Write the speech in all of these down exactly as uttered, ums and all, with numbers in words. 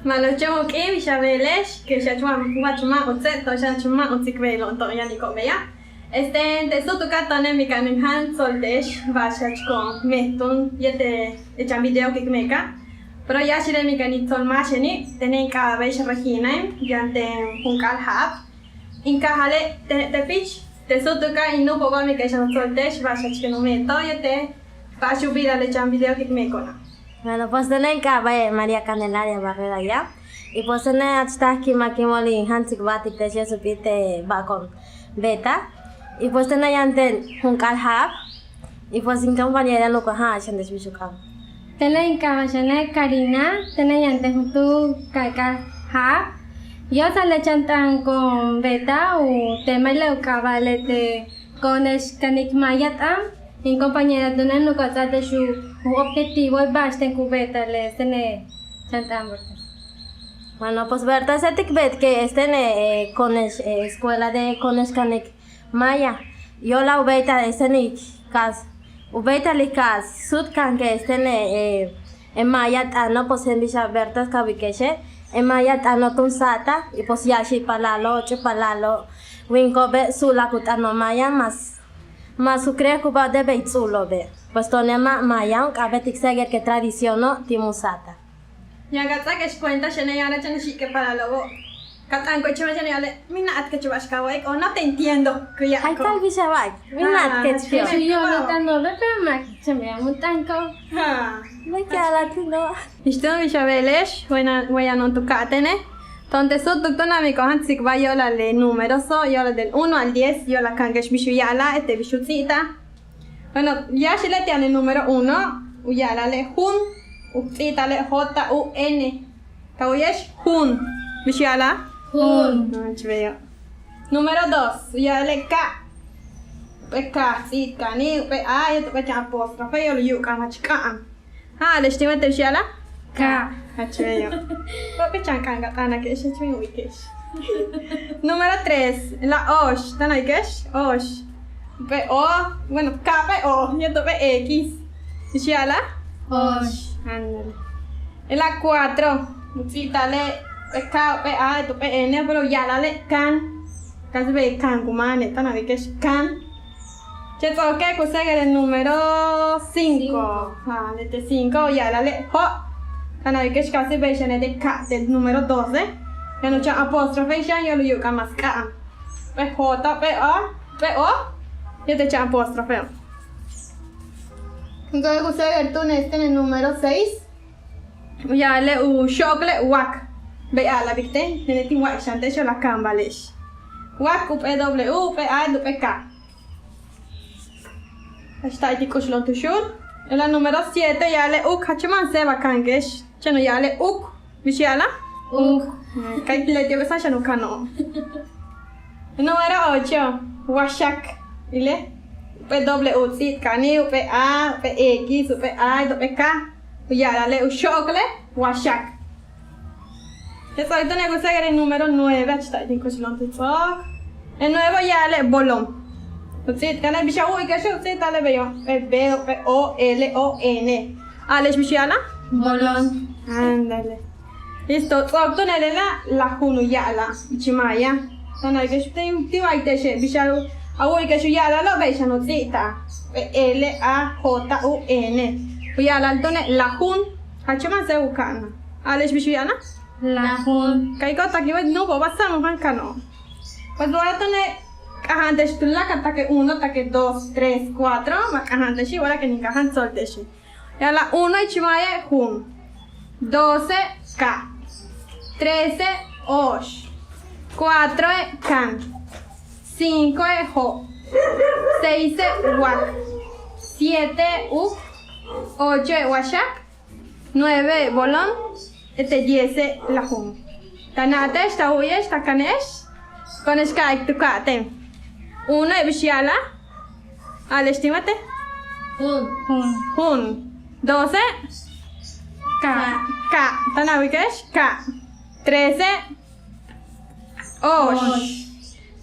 Ma'alob chéen u k'in, bix a beele'ex, kex jach wa, jach ma' uts, to'ox jach ma' uts k beelo'on to'on yaniko'ob beya'. Este, te' súutuka' to'one' mi kan in jan tsolte'ex ba'ax jach ko'on meet túun yéetel chan video k meeka'. Pero yáaxile' mi kan in tsol máaxeni', tene' in k'aaba'e' ba'ax Regina, yaan te' junk'a'al ja'ab. In kaajale' te' Tepix, te' súutuka' in nu'upo'oba' mi kan in xan tsolte'ex ba'ax jach kéen u meeto'on yéetel ba'ax u biila'al le chan video k meeko'ona'. Bueno, pues tene' in k'aaba'e' María Candelaria Barrera Yáab. Y pues tene' jach táaj ki'imak in wóol in jan tsikbaltik te'ex u p'íit te' ba'axo'on beeta'al. Y pues tene' yaan te' junk'a'al ja'ab. Y pues in compañera nu'uka'aj ja'ab, xan te'ex bix u k'ab. Tene' in k'aaba' xane' Karina, tene' yaan te' juntúul kayk'al ja'ab. Yo'osal le chan t'aan ko'on beeta'al u tema le u k'aaba' le te' ko'one'ex kanik maaya t'aan. In compañera túune' nu'uka'aj ts'áa te'ex u objetivo ba'axten ku beeta'al le tene' chan t'aan beeta'al. Bueno, pues beeta'al ts'áa k beetike' este ne' ko'one'ex escuela de ko'one'ex kanik maaya. Yo'olal u béeytal este ne' ka'as, u béeytal ka'as suut kanike' este ne' e maaya t'aano', pues je'en bix a beertas ka wilike'exe', e maaya t'aano' túun sa'atal, y pues yáaxil paalalo', ch'u' paalalo', wíinico'obe' su'lak u t'aano' maaya, mas mas u creekubáa' de bey ts'u'ulo'obe'. Pues to'one' ma' maaya, u k'a'abéet k seguir ke tradiciono' ti' mu sa'atal. Yaan ka ts'áake'ex cuenta xane' yaan chéen u xi'ike' paalalo'obo'. Ka t'aanko'ob chéen yaan u ya'ale' mi na'atkech ba'ax ka wa'ayilo'on, no te entiendo ku ya'alko'ob. Ay tal bix a wa'ayi, mi na'atkech. Pero yo'olal u t'aano'obe' pero ma' chéen u t'aanko'ob. Leti'e' a la'atino'. Mix túun bix a beele'ex, wa yano'on tu ka'atéene'. To'on te' súutuk túune' mi ko'ojan tsikbal yo'olal le númeroso', yo'olal del uno al diez, yo'olal ka'ane'ex bix u ya'ala'al, este bix u ts'íibta'al. Bueno, yáaxile' ti' yaan le número uno, u ya'ala'ale' jun, u ts'íibta'ale' J U N. Ka wu'uye'ex jun. Bix u ya'ala'al? Jun. Número dos, u ya'ala'ale' ka'. Jump'éel ka, ts'íibt kaanil, jump'éel a, yéetel jump'éel chan apóstrofe, yo'olal u yu'ubika'an jach k'a'an. Ja'ale'ex tin wéetel bix u ya'ala'al? Ka'. Jach beyo'. Jump'éel chan k'a'an ka t'aanake'ex, jach bin wilike'ex. Número tres, la ox, táan a wilike'ex, ox. Jump'éel o, bueno, ka'ap'éel o yéetel jump'éel x. Bix u ya'ala'al? Ox. Ándale. La cuatro, u ts'íibta'ale' jump'éel ka', jump'éel a, yéetel jump'éel n, pero u ya'ala'ale' kan. Kasi bey kan ku máane', táan a wilike'ex kan. Chéen ts'o'oke' ku seguir le número cinco. Cinco. Leti' cinco u ya'ala'ale' jo'. Táan a wilike'ex kasi bey xane' te' ka' te' número doce. Yaan u chan apóstrofe xan, yo'olal u yu'ubika'an mas k'a'an. Jump'éel j, jump'éel o, jump'éel o yéetel chan apóstrofe. Entonces ku seguir túune' este ne' número seis. U ya'ale' u xo'okole' wak. Bey a'ala'abik ten, tene' tin wa'alik xan te'ex, yo'olal kaambale'ex. Wak, jump'éel w, jump'éel a, jump'éel ka'. Jach ta'ay tin k'uxulo'on tu xuul. La número siete u ya'ale' uk, jach máan séeb a ka'ane'ex. Chéen u ya'ale' uk. Bix u ya'ala'al? Uk. Ka'ay leti'obe' sáam xan u kano'ob. Número ocho, waxak. Ile', jump'éel w u ts'íibt kaanil, jump'éel a, jump'éel x, jump'éel a, jump'éel ka'. U ya'ala'ale' u xo'okole' waxak. Chéen ts'o'ok túune' ku seguir le número nueve, jach ta'ay tin k'uxulo'on tu ts'o'ok. Le nueve u ya'ale' bolon. U ts'íibt kaanil, bix a wu'uyike'exe' u ts'íibta'ale' beyo', jump'éel b, jump'éel o, l o, n. Ja'ale'ex bix u ya'ala'al? Bolon. Ándale. Listo, ts'o'ok túune' lela', lajun u ya'ala'al ich maaya. Táan a wilike'ex tin wa'alik te'exe', bix a wu'uyike'ex u ya'ala'alo', bey xan u ts'íibta'al. L A J U N. U ya'ala'al túune' lajun. Jach máan séeb u ka'anal. Ja'ale'ex bix u ya'ala'al? Lajun. Ka'ay ko'ob tak in wéet nu'upo'oba' sáam u jan kano'ob. Pues wa túune' k'aja'an te'ex tuláakal taake' uno, taake' dos, tres, cuatro, ma' k'aja'an te'exi', wa ke in k'aja'an tsol te'exi'. Ya'ala'al uno ich maaya jun, doce ka', trece ox, cuatro kan, cinco jo', seis wak, siete uk, ocho waxak, nueve bolon, yéetel diez lajun. Ta na'ate'ex, ta wu'uye'ex, ta kane'ex, ko'one'ex ka'aye'ex tu ka'atéen. Uno bix u ya'ala'al? Ja'ale'ex tin wéete'. Jun. Jun. Jun. Doce. Ka'. Ka'. Táan a wilike'ex ka'. Trece. Ox. Ox.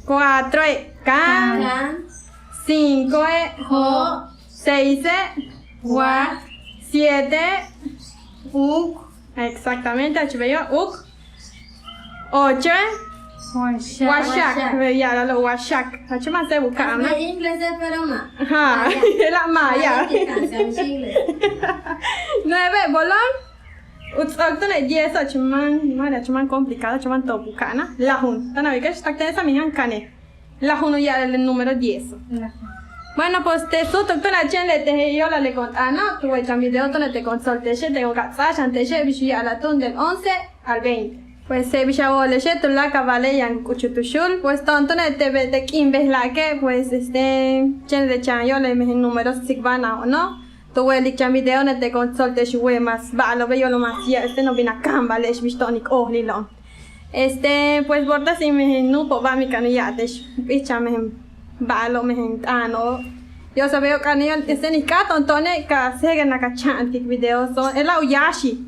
Cuatro kan. Kan. Cinco jo'. Seis wak. Siete uk. Exactamente, jach beyo', uk. Ocho. Waxak. Waxak. Beyo' ya'ala'alo' waxak. Jach máas séeb u ka'anal. Inglés, pero ma'. Je'ela' maya. Nueve, bolón. U ts'o'ok túune' diez, jach máan, jach máan complicado, jach máan to'op u ka'anal. Lajun. Táan a wilike'ex, tak ten esa mi jan kane. Lajun u ya'ala'al le número diez. Bueno, pues te' súutuk túun a chéen le te' yo'olal le kun t'aano', tu wéet chan video túune' te' kun tsol te'exe', te' kun ka ts'áaxan te'exe', bix u ya'ala'al túun del once al veinte. Pues je'el bix a wóole'exe', tuláakal ba'ale' yaan ku k'uchul tu xul. Pues to'on túune' te' be, te' k'iin bejla'ake', pues este, chéen le chan yo'olal mejen número tsikbalno'ono'. Tu wéetlik chan video túune' te' kun tsol te'ex u wéet máas ba'alo'ob beyo', máas ya'ab este, no, bin a kaanbale'ex bix to'on k ojlilo'on. Este, pues borda si mejen nu'upo' ba'al mi ka'an u ya'ab te'ex jump'íit chan mejen ba'alo'ob, mejen t'aano'ob. Yo'osal beyo' k'a'ana'an este, k k'áato'on to'one' ka seguirnakal cha'antik videoso'on, je'ela' u yáaxil.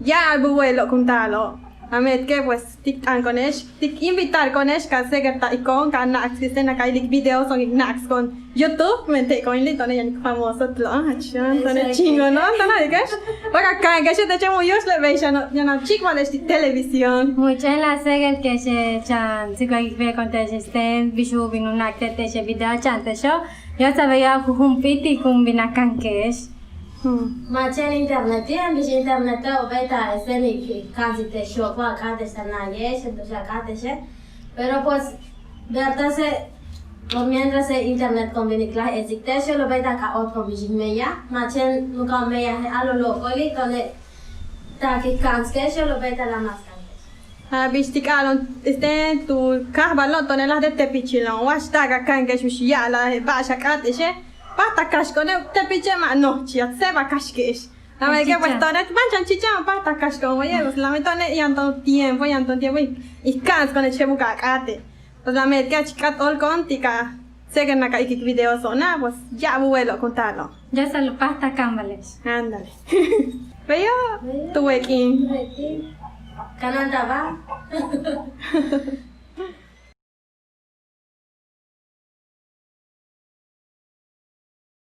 Ya'ab u wéetlo'ob kun taalo'ob. Amén que pues t k t'aanko'one'ex, t k invitarko'one'ex ka seguirta'iko'on, ka na'aksko'on este, naj ka ilik videoso'on k na'aksko'on YouTube, men te' kun ilik to'one' yaan k famosotilo'on, jach xan to'one' chingono'on, táan a wilike'ex. Wa ka ka'ank'e'exe' teche' mu yúuchul le bey xano', yaan a chíikbale'ex ti' televisión. Mu chéen a seguirke'exe' chan tsikbaltik beeko'on te'ex este, bix u bin u na'ak te'ex video cha'an te'exo'. Yo'osal beyo' jump'íitik kun bin a ka'ank'e'ex. Ma' chéen internet, yaan bix internete' u beeta'al este, k ka'ansik te'ex xook wa a k'áate'ex ta na'aye'ex, entonces a k'áate'exe'. Pero pues, verdad se, por mientras e internet kun bin k láaj e'esik te'exo', u beeta'al ka óot kun bix k meyaj, ma' chéen nu'uka'an u meyaj je'el u lokoli, to'one' tak k ka'anske'exo', u beeta'al a máaska'an te'ex. A bix t k a'alo'on este, tu káajbalo'on to'one' láaj te' tepichilo'on, wa jach taak a ka'ank'e'ex bix ya'ala'al ba'ax a k'áate'exe', páajtal kaxko'one' tepiche' ma' nojoch, jach séeb a kaxke'ex. Amén que pues to'one' máan chan chichan, páajtal kaxko'on waye', pues lamen to'one' yaan to'on tiempo, yaan to'on tiempo k ka'ansko'one' che'e' buka'aj a k'áate'. Pues lamen que jach k'áat óolko'on ti' ka seguirnakal ilik videoso'ona', pues ya'ab u wéetlo'ob kun taalo'ob. Yo'osal u páajtal kaanbale'ex. Ándale. Beyo', tu wéet k'iin. Kanáantaba.